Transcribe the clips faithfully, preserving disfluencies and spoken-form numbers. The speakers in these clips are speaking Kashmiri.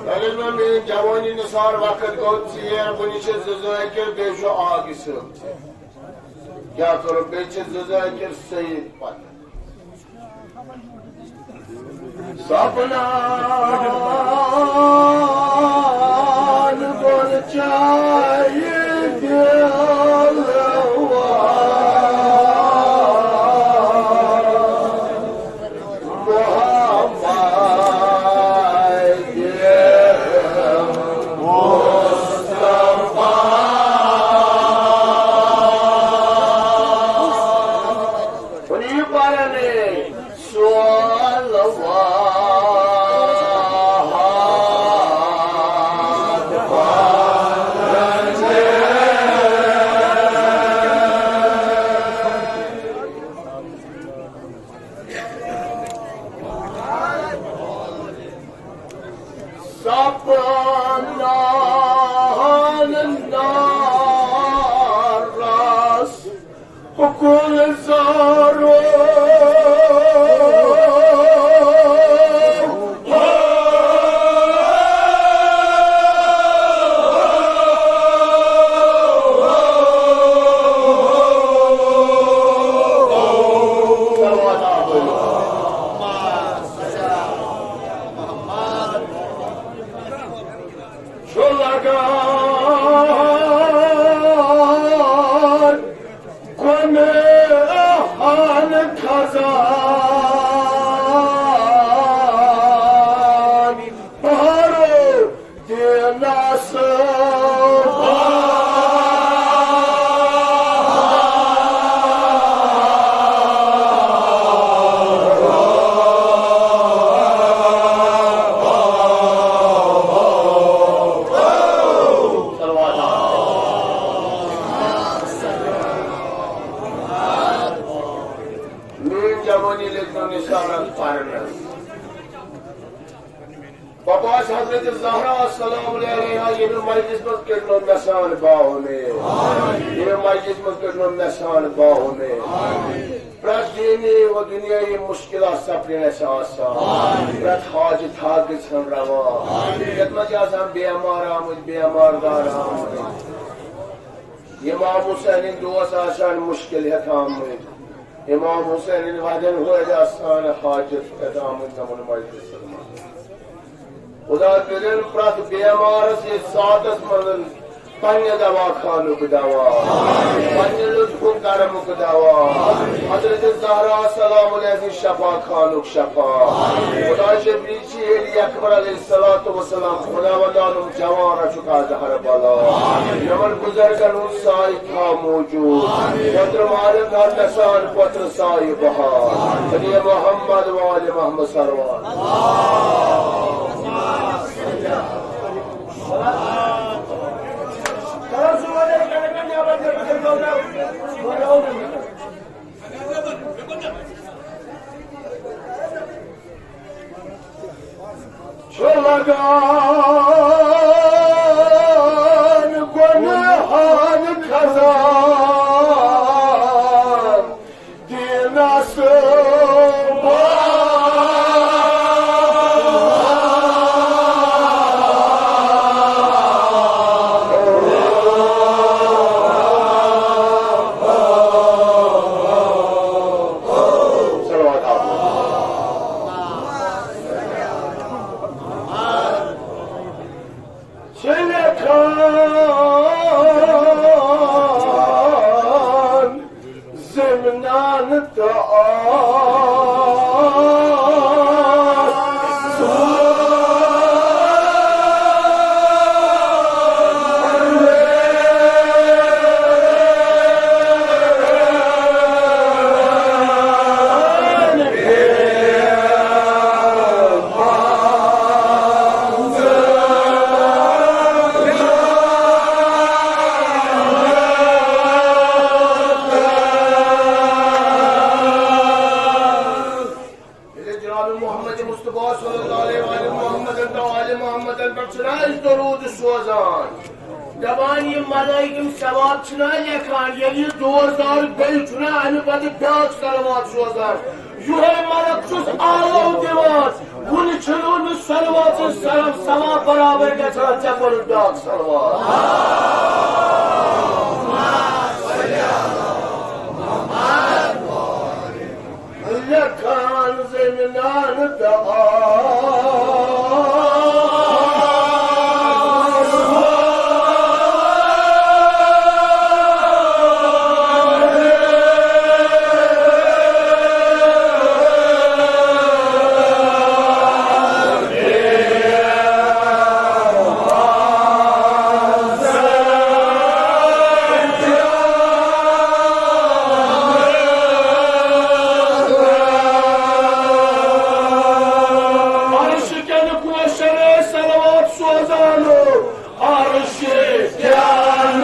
اگر مےٚ میٛٲنۍ جوٲنی نثار وقت گوٚو ژیر، وُنہِ چھِ زٕ ذٲکِر، بیٚیہِ چھُ آگہِ صٲب۔ کیٛاہ کَرو، بیٚیہِ چھِ زٕ ذٲکِر سید پَتہٕ۔ سپنان بۄن چاہے دِل وار۔ محمد مصطفیٰ۔ ؤنِو یہِ پرنے۔ صلوات پرنے۔ سپنان نارس کُل زارو۔ چھُ لگان گۄنہن خزان بارو دِنس۔ میٲنۍ جوانی لٔج نہٕ نثارن پرنس۔ بباس حضرت زہرا سلام علیہا ییٚمہِ مجلس منٛز کٔرنو مےٚ سان باہمے۔ ییٚمہِ مجلس منٛز کٔرنو مےٚ سان باہمے۔ پرٛٮ۪تھ دینی و دُنیاوی مُشکلات سپدن اَسہِ آسان۔ پرٛٮ۪تھ حاجت حق گژھن روا۔ یتھ منٛز چھِ آسان بیمار آمٕتۍ، بیمار دار آمٕتۍ۔ امام حسینٕنۍ دوس آسان مُشکل ہٮ۪تھ آمٕتۍ۔ امام حسینٕنۍ وَدٮ۪ن ہٕنٛدۍ آسان حاجت ہٮ۪تھ آمٕتۍ یِمن مجلسن منٛز۔ خدا کٔرِن پرٛٮ۪تھ بیمارس ییٚتھۍ ساعتس منٛز پننہِ دوا خانُک دوا، پننہِ لطف و کرمُک دوا، حضرت زہرا سلام علیہ سٕنٛدِ شفا خانُک شفا۔ خدا شفیع چیل اکبر علیہ الصلوۃ والسلام، خداوندانم جوان رچھُکھ از ہر بلا۔ یمن بزرگن ہُنٛد سایہِ تھاو موجود۔ پتر مالن تھاو نسان پتر سایہِ بہار۔ علی محمد و آل محمد صلوات۔ چھُ لگان گۄنہن خزان دِنس۔ صلوات۔ چھِ لیکھان زمنان تہٕ آسمان۔ ییٚلہِ جناب محمد مصطفیٰ صلی اللہ علیہ وآلہ محمد تہٕ آلِ محمد پٮ۪ٹھ چھُنہ أسۍ درود سوزان۔ دپان یِم ملٲیِک یِم ثواب چھِنہ لیکھان، ییٚلہِ یہِ زور دار بیٚیہِ چھُنہ اَمہِ پتہٕ بیٛاکھ صلوات سوزان۔ یِہوٚے ملک چھُس آلو دِوان، وُنہِ چھُنہٕ أمِس صلوات سٕنٛز ثواب برابر گژھان، ژےٚ پوٚرُتھ بیٛاکھ صلوات۔ لیکھان زٔمیٖنان دعا۔ عرش کٮ۪ن کوشن صلوات سوزان، عرش کٮ۪ن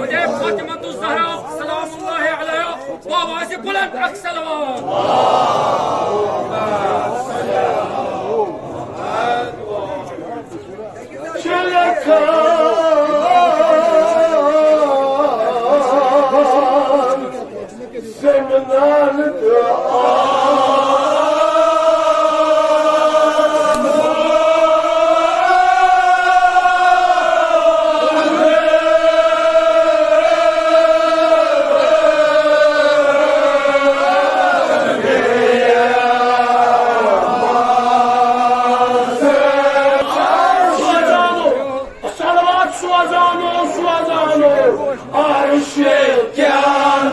حجرہ فاطمہ الزہرا سلام اللہ علیہا، بابا سے بلند اک صلوات۔ صلوات سوزانو، سوزانو، عرش کیان۔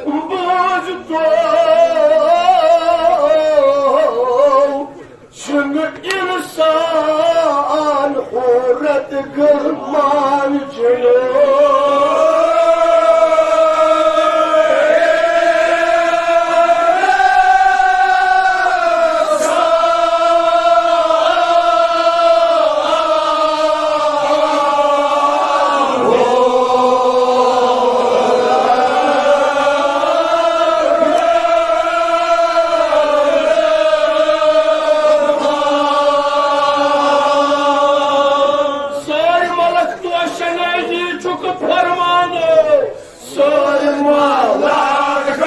بوز تو، چھُنہٕ اِنسان حورت گرمان چلو۔ سٲرۍ ملک توشن، یی چھُکھ فرمان۔ سٲرۍ ملک۔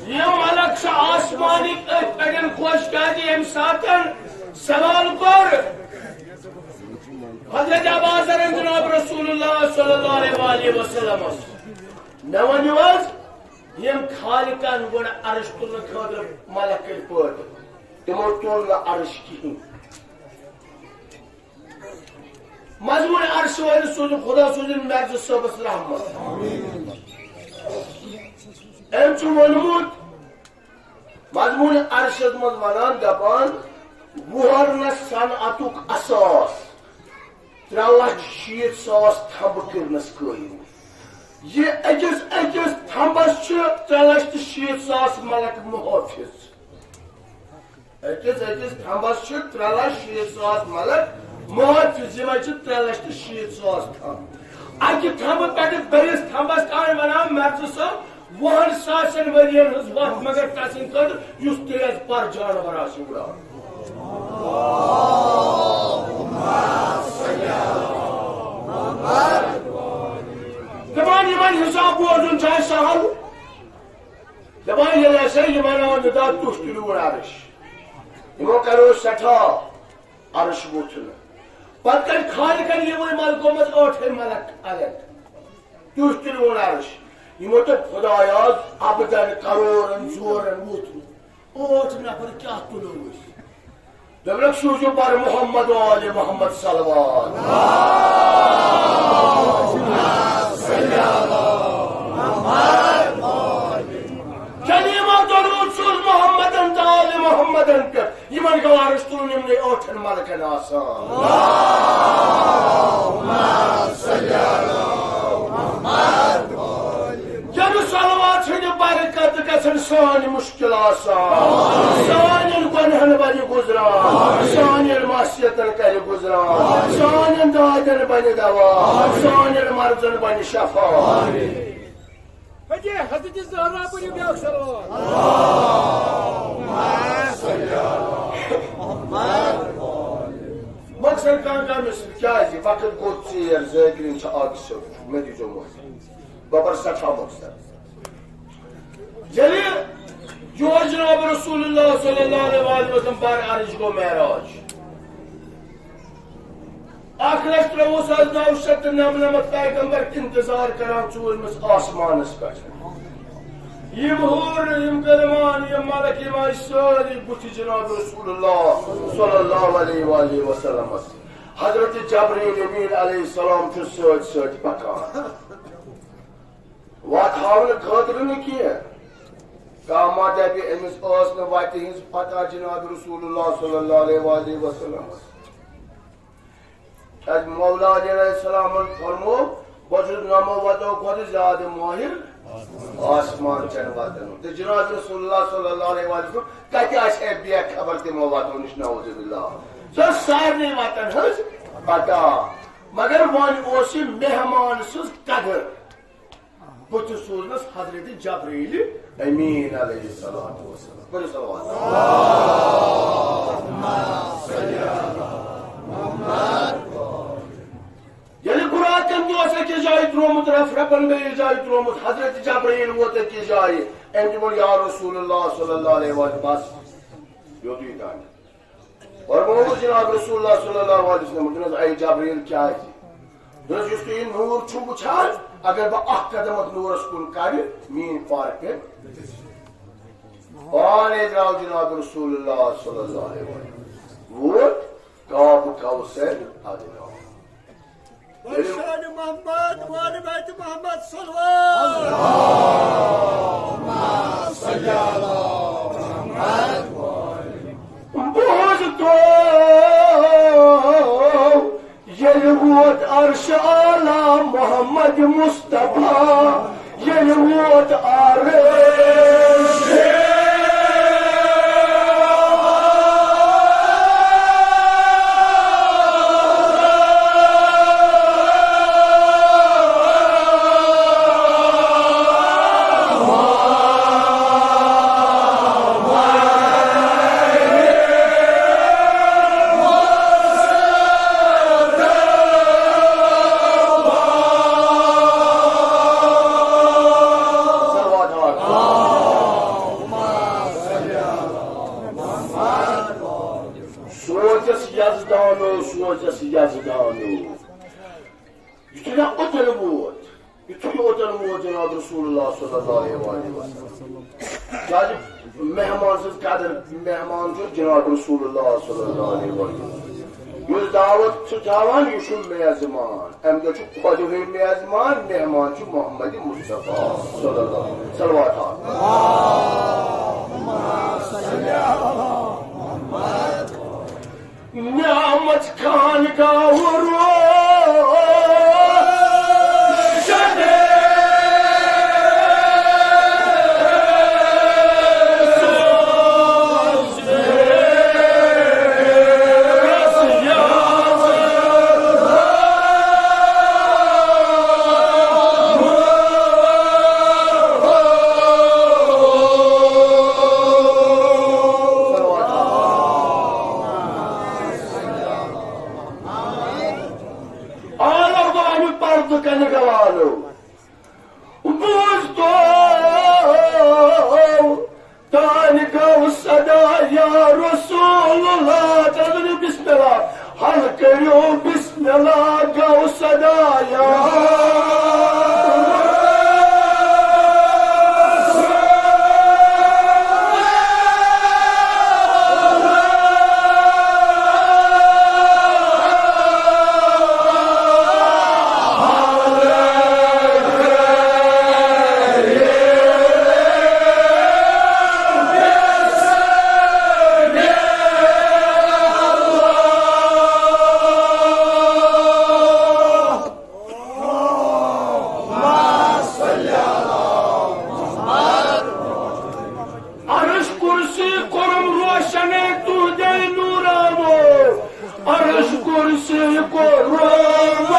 یِم ملک چھِ آسمانٕکۍ أتھۍ پٮ۪ٹھ خۄش، کیازِ ییٚمہِ ساتہٕ سوال کوٚر حضرت ابا ذرن جناب رسول اللہ صلی اللہ علیہ وآلہ وسلمس، مےٚ ؤنِو حظ، یِم خالقن گۄڈٕ عرش تُلنہٕ خٲطرٕ ملک کٔرۍ پٲدٕ، تِمو تُل نہٕ عرش کِہیٖنۍ۔ مضمون عرش وٲلِس سوٗزُن، خدا سوٗزُن مرزٕ صٲبس رحمت۔ أمۍ چھُ ووٚنمُت، مضمون عرشس منٛز ونان، دپان، وُہرنس صنعتُک اساس، ترٛےٚ لچھ شیٖتھ ساس تھمبہٕ کٔرنس قٲیِم۔ یہِ أکِس أکِس تھمبس چھِ ترٛےٚ لچھ تہٕ شیٖتھ ساس ملک محافظ۔ أکِس أکِس تھمبس چھِ ترٛےٚ لچھ شیٖتھ ساس ملک، مٲلۍ تہِ زِمے چھِ ترٛےٚ لچھ تہٕ شیٖتھ ساس تھمب۔ اَکہِ تھمبہٕ پٮ۪ٹھٕ بیٚیِس تھمبس تام وَنان، مرژٕ صٲب، وُہن ساسن ؤرین ہٕنٛز وَتھ، مگر تسٕنٛدِ خٲطرٕ یُس تیز پر جانور آسہِ وُڑان۔ دَپان، یِمن حِساب بوزُن چھا سہل؟ دَپان، ییٚلہِ ہسا یِمن آو نِدا، تُہۍ تُلِو عرش۔ یِمو کریو سٮ۪ٹھاہ عرش ووٚتھُن۔ پتہٕ کٔرۍ خالقن یِموٕے ملکو منٛز ٲٹھے ملک الگ۔ تُہۍ تُلِو عرش۔ یِمو دوٚپ، خدایا، ابدن، کرورن، زورن ووٚتھ نہٕ۔ ٲٹھ نفر کیٛاہ تُلو أسۍ؟ دوٚپنکھ، سوٗزِو بر محمد و آل محمد صلوات۔ کلیمہ درود سوز محمدن تہٕ آل محمدن پٮ۪ٹھ۔ یِمن گوارس تُلُن یِمنٕے ٲٹھن ملکن آسان۔ ییٚمہِ صلوات ہٕنٛدِ برکتہٕ گژھن سٲنۍ مُشکِل آسان، سانٮ۪ن گۄنہن بنہِ گُزران، سانٮ۪ن معصیتن کرِ گُزران، سانٮ۪ن دادٮ۪ن بنہِ دوا، سانٮ۪ن مرضن بنہِ شفا۔ حضرت زہرا پٔرِو بیٛاکھ صلوات۔ مۄخصر کانٛہہ کانٛہہ مِثال، کیٛازِ وقت گوٚو ژیر، ذٲکرِن چھِ اکھ زٕ، مےٚ دیٖزیو مۄخصر۔ بہٕ پَرٕ سٮ۪ٹھاہ مۄخصر۔ ییٚلہِ یور جناب رسول اللہ صلی اللہ علیہ وآلہ وسلم بر عرش گوٚو معراج، اکھ لچھ ترٛووُہ ساس نو شیٚتھ تہٕ نَمنَمَتھ پیغمبر انتظار کران ژوٗرمِس آسمانس پٮ۪ٹھ۔ یِم حور، یِم غلمان، یِم ملک، یِم آیہِ سٲری بُتھِ جناب رسول اللہ صلی اللہ علیہ وآلہ وسلمس۔ حضرت جبرائیل امین علیہ السلام چھُ سۭتۍ سۭتۍ پکان۔ وتھ ہاونہٕ خٲطرٕ نہٕ کینٛہہ۔ کانٛہہ ما دَپہِ، أمِس ٲس نہٕ وَتہِ ہٕنٛز پتہ جناب رسول اللہ صلی اللہ علیہ وآلہ وسلمس۔ کیٛازِ مولا علیہ السلامن فرموو، بہٕ چھُس نَمو وَتو کھۄتہٕ زیادٕ مٲہِر آسمان چٮ۪ن وَتَن۔ تہٕ جناب رسول اللہ صلی اللہ علیہ وسلم کَتہِ آسہِ ہے بے خبر تِمو وَتو نِش، نعوذ باللہ۔ سۄ ٲس سارنٕے وَتَن ہٕنٛز پتہ۔ مگر وۄنۍ اوس یہِ مہمان سٕنٛز قدٕر۔ بہٕ تہِ سوٗزنَس حضرت جبرائیل امین علیہ الصلوۃ والسلام۔ کٔرِو صلوات۔ ییٚلہِ بُراقن تہِ اوس أکِس جایہِ ترٛوومُت، رف رفن بیٚیِس جایہِ ترٛوومُت، حضرت جبرائیل ووت أکِس جایہِ، أمۍ تہِ ووٚن، یا رسول اللہ صلی اللہ علیہ وسلم، بس، یوتُے تام۔ فرمووُس جناب رسول اللہ صلی اللہ علیہ وسلم، دوٚپنَس، اے جبرائیل، کیٛازِ؟ دوٚپنَس، یُس تُہۍ یہِ نوٗر چھِو وٕچھان، اگر بہٕ اکھ قدم اتھ نوٗرس کُن کڑٕ، میٲنۍ پار پیٚیہِ۔ پانے درٛاو جناب رسول اللہ صلی اللہ علیہ وسلم، ووت قاب کوثر ادنا۔ بشان محمد وآل بیت محمد صلوات۔ بوز تو ییٚلہِ ووت عرش اعلیٰ محمد مصطفیٰ، ییٚلہِ ووت عرش۔ سوزس یزدانو، سوزس یزدانو۔ یُتھُے مےٚ اوٚتَن ووت، یُتھُے مےٚ اوٚتَن ووت جناب رسول اللہ صلی اللہ علیہ وآلہ وسلم۔ کیٛازِ مہمان سٕنٛز قدر، مہمان چھُ جناب رسول اللہ صلی اللہ علیہ وسلم۔ یُس دعوت چھُ تھاوان، یہِ چھُ میزبان۔ اَمہِ دۄہ چھُ خۄدہٕے میزبان، مہمان چھُ محمد مصطفیٰ صلی اللہ علیہ وسلم۔ صلوات۔ نعمت خانگاہ روشن۔ رسول اللہ، ترٛےٚ دۄہ بسم اللہ، حل کٔرِو بسم اللہ، گوٚو صدا یا۔ عرش کرسی کوٚرُم روشن تُہنٛدے نورانو۔ عرش کرسی کوٚرُم روشن۔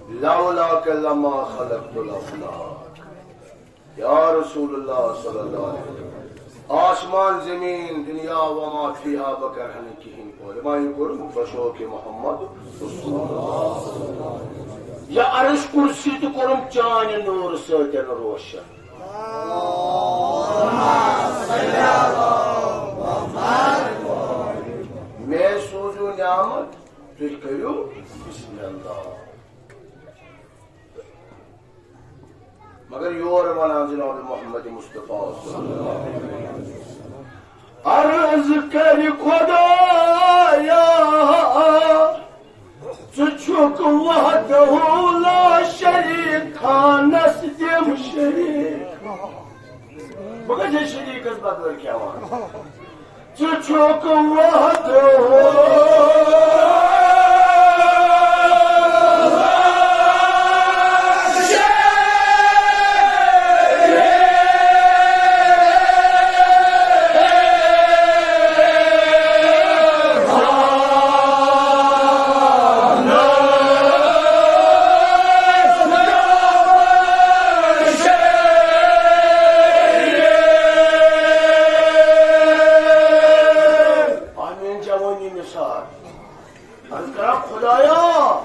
لولاک لما خلقت الافلاک۔ یا رسول اللہ صلی اللہ علیہ وسلم، آسمان زمین دنیا وما فیہا بکر ہنہٕ کہین پٲدٕ۔ ما یہِ کوٚرُم بشوق محمد رسول اللہ۔ یا عرش کرسی تہِ کوٚرُم چانہِ نوٗرٕ سۭتۍ روشن۔ مےٚ سوٗزِو نعمت، تُہۍ کٔرِو بسم اللہ۔ مگر یور ونان جناب محمد مصطفیٰ۔ عرض کرِ خدایا، ژٕ چھُکھ وحدہ لا شریک، خانس دِم شریک۔ بہٕ کتہِ چھُس شریکس بغٲر کھٮ۪وان؟ ژٕ چھُکھ وحدہ۔ آمین جوانی نثار۔ عرض کران، خدایا،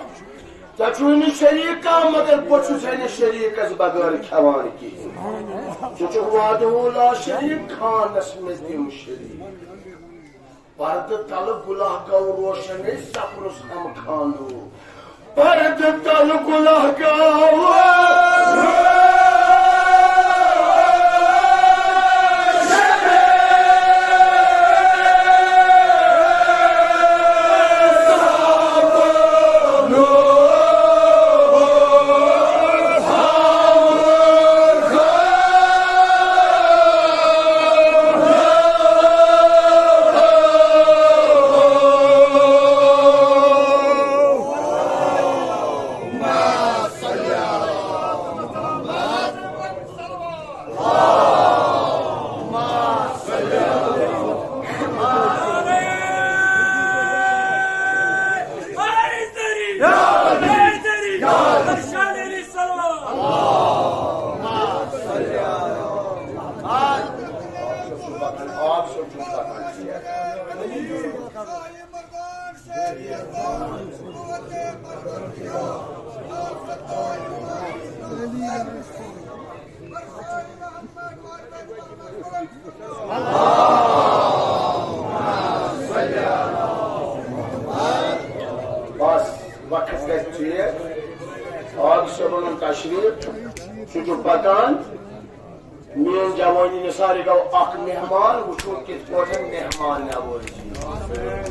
ژےٚ چھُے نہٕ شریک کانٛہہ، مگر بہٕ چھُسے نہٕ شریکس بغٲر کھٮ۪وان کِہیٖنۍ۔ ژٕ چھُکھ وحدہ لا شریک، خانس مےٚ دِم شریک۔ پردٕ تلہٕ گُلہ گوٚو روشن، صفرس ہم خانو۔ پردٕ تلہٕ گُلہ گوٚو۔ بس، وقت گژھِ ژیر۔ آغا صٲبُن تشریف، سُہ چھُ پکان۔ میٲنۍ جوانی نثار، یہِ گوٚو اکھ مہمان، وٕچھو کِتھ پٲٹھۍ مہمان نوٲزی۔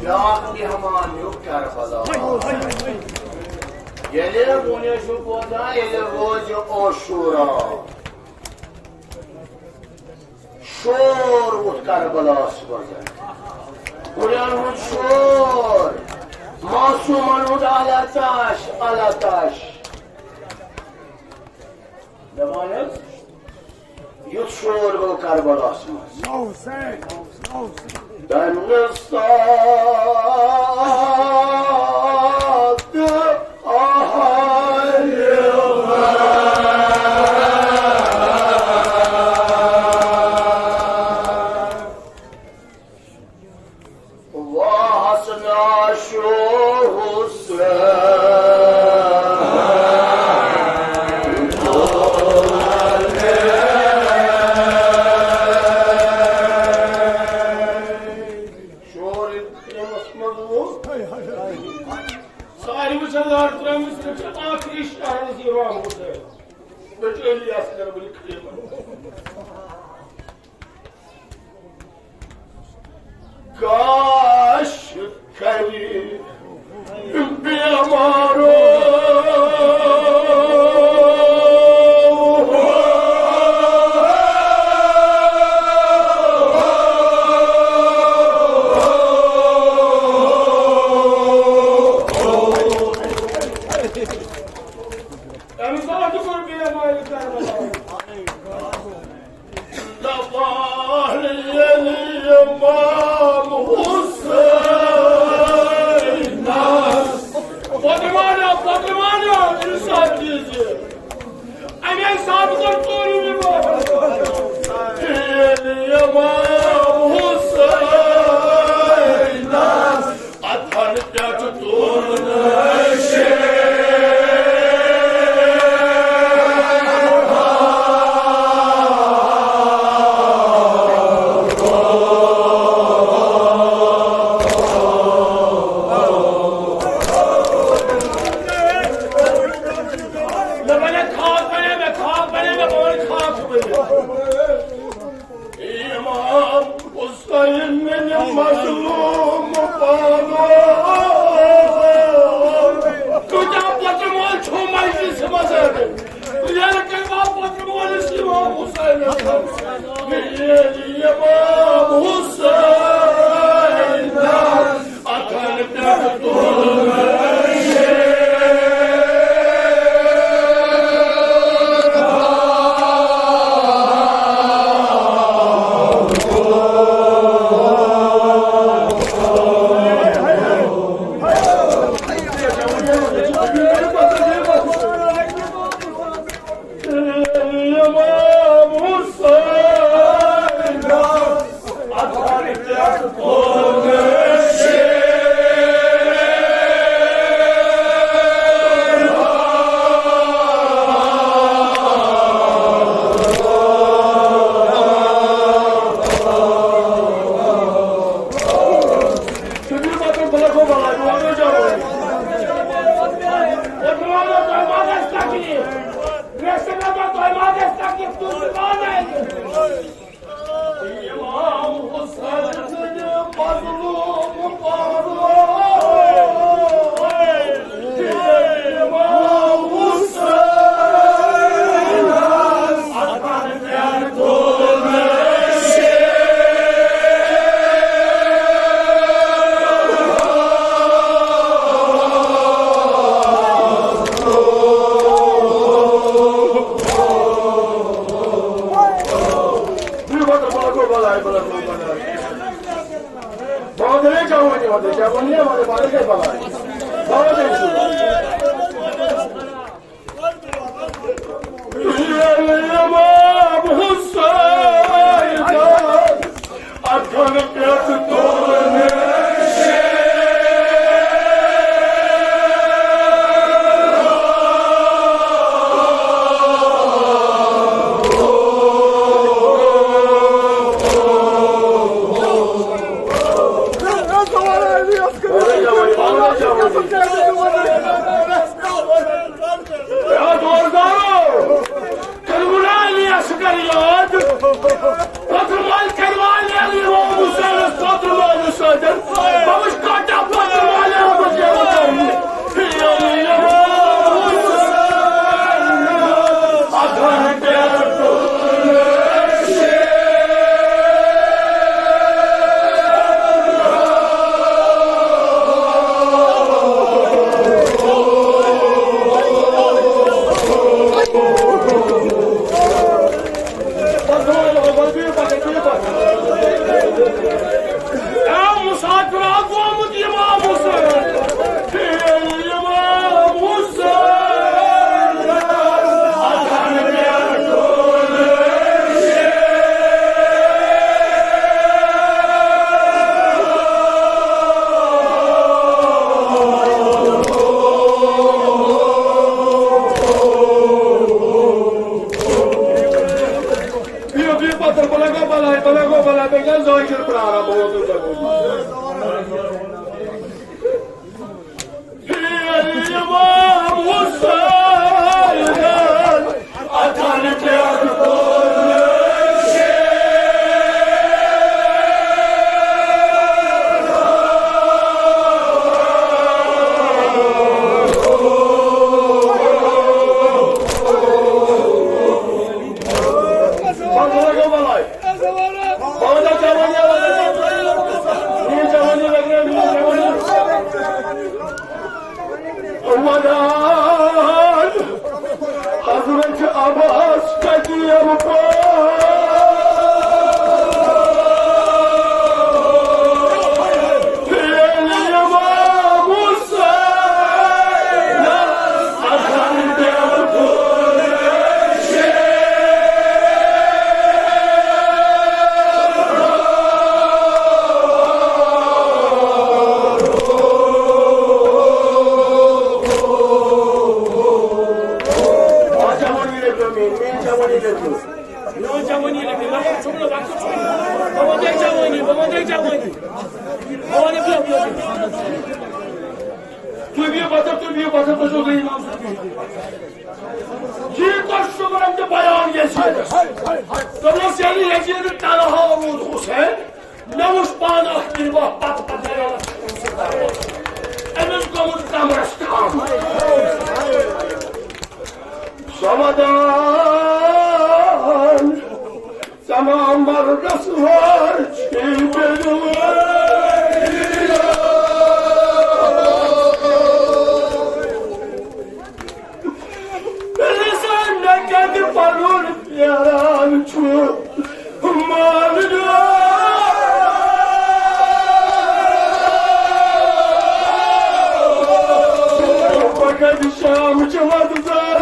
بیٛاکھ مہمان نیوٗ کربلا۔ ییٚلہِ وُنہِ چھُ بوزان، ییٚلہِ روزِ عاشورا۔ شور ووٚتھ کربلاہس منٛز۔ گُرٮ۪ن ہُنٛد شور، معصوٗمن ہُنٛد الہٕ تاش، الہٕ تاش۔ دپان حظ، یُتھ شور گوٚو کربلاہس منٛز۔ تمہِ ساتہٕ آیہِ واہس ناشو حسین۔ شور ییٚلہِ قیامس منٛز ووت، ساروٕے چھےٚ لڑ ترٲومٕژ، مےٚ چھُ ٲخری شہر یہِ امام حسین۔ مےٚ چھُ علی اصغر ؤلِتھ قیامت۔ کاش کرِ بیمارو۔ تَمہِ ساتہٕ کوٚر بیمارِ کربلا۔ دپان ییٚلہِ امام حسینس۔ پتہٕ مانیو، پتہٕ مانیو، انصاف دیٖزِ۔ اَمے ساتہٕ کوٚر ژوٗرِم عبادت۔ ییٚلہِ امام حسینس اتھن پٮ۪ٹھ تُلنہٕ شیٖر۔ مےٚ بنے خاک بنے، مےٚ خاک بنے، مےٚ بنے خاک بنے۔ امام حسین مظلوم پانو۔ کۭتیاہ پتہٕ مول چھُ مجلسہِ منٛز۔ ییٚلہِ کٔمۍ آو پتہٕ مولِس امام حسین۔ ییٚلہِ امام حسین اتھن پٮ۪ٹھ تُلنہٕ شیٖر۔ امام حسین۔ امام حسین مظلوم پانو۔ امام حسین۔ امام حسین۔ اتھن پٮ۪ٹھ تُلنہٕ شیٖر۔ اے دوستانو، کربلایس بلے گو بلے بے جان زوجر پرارا بہت زبر۔ امام حسین اتھن پہ ودان حضرت عباس قدیم پا میون جوانی لیکھِو، لۄکُٹ چھُم نہٕ، لۄکُٹ چھُم نہٕ۔ بہٕ وَنہٕ تۄہہِ جوانی، بہٕ وَنہٕ تۄہہِ جوانی۔ بہٕ وَنہٕ برٛونٛہہ، برٛونٛہہ۔ تُہۍ بِہِو پَتھَر، تُہۍ بِہِو پَتھَر، تُہۍ چھِو گٔے اِمام صٲب۔ یہِ کۄس شُبرَن تہِ بیان یَزیٖدَس۔ دوٚپنَس، ییٚلہِ یَزیٖد تَنہا روٗد حُسین، مےٚ وُچھ پانہٕ اَکھ کِنۍ بہٕ پَتہٕ پَتہٕ درٛاس۔ أمِس گوٚمُت کَمرَس تام۔ سمدان تمام مرگس وار چھی بدوار۔ رسان مےٚ کَتہِ پَنُن پیاران چھُ۔ مال پکت شام چہ وت زار۔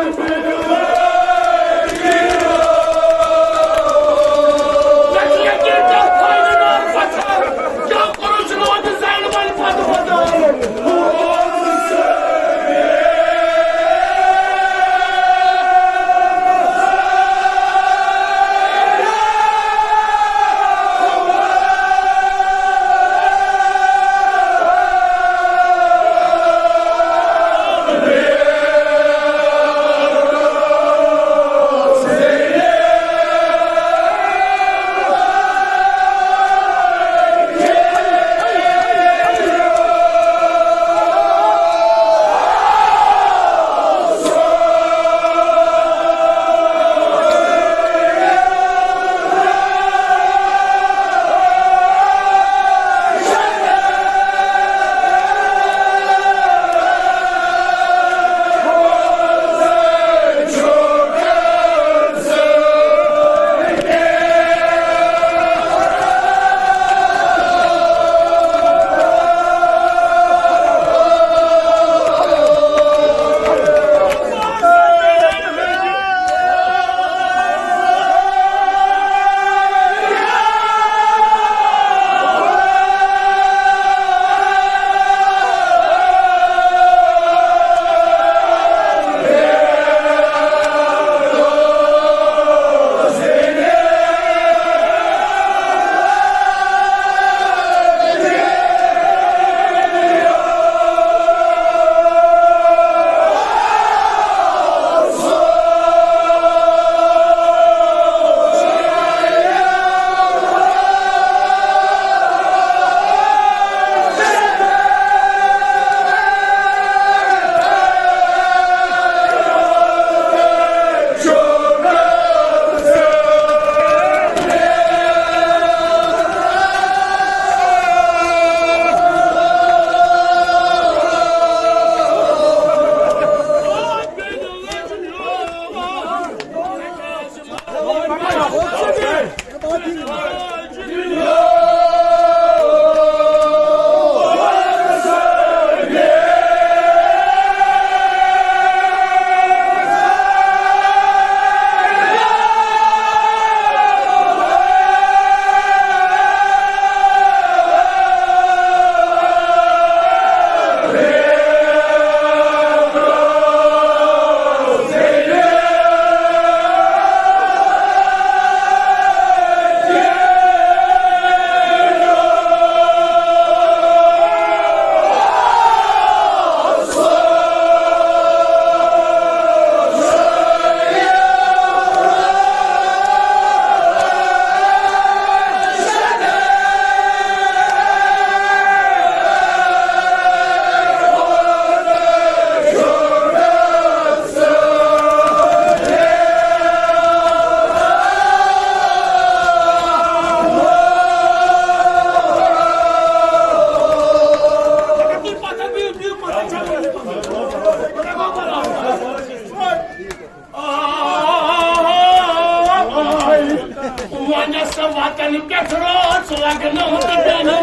کنہِ پٮ۪ٹھ روز لگنو تہٕ بیٚہنو۔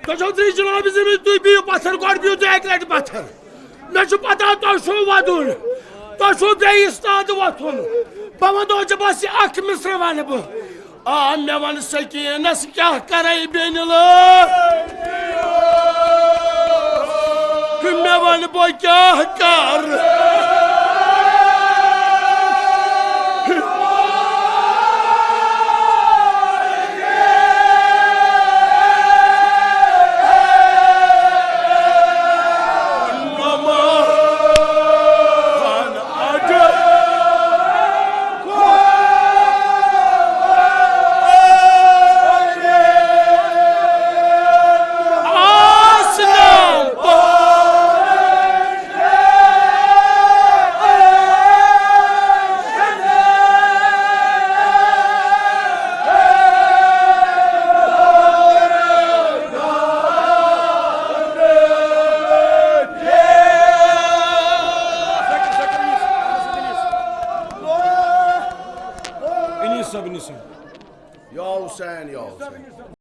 تۄہہِ چھو ترٛیش جناب زمین، تُہۍ بِہِو پتھر، گۄڈٕ بِہِو تُہۍ اَکہِ لٹہِ پتھر۔ مےٚ چھُ پتہ تۄہہِ چھُو وَدُن، تۄہہِ چھُو بیٚیہِ استاد وۄتھُن۔ بہٕ وَنہٕ تۄہہِ بس یہِ اکھ مصرٕ وَنہٕ بہٕ۔ آ، مےٚ وَن سکیٖنس کیٛاہ کرے بیٚنہِ لٲ؟ مےٚ وَن بہٕ کیٛاہ کر؟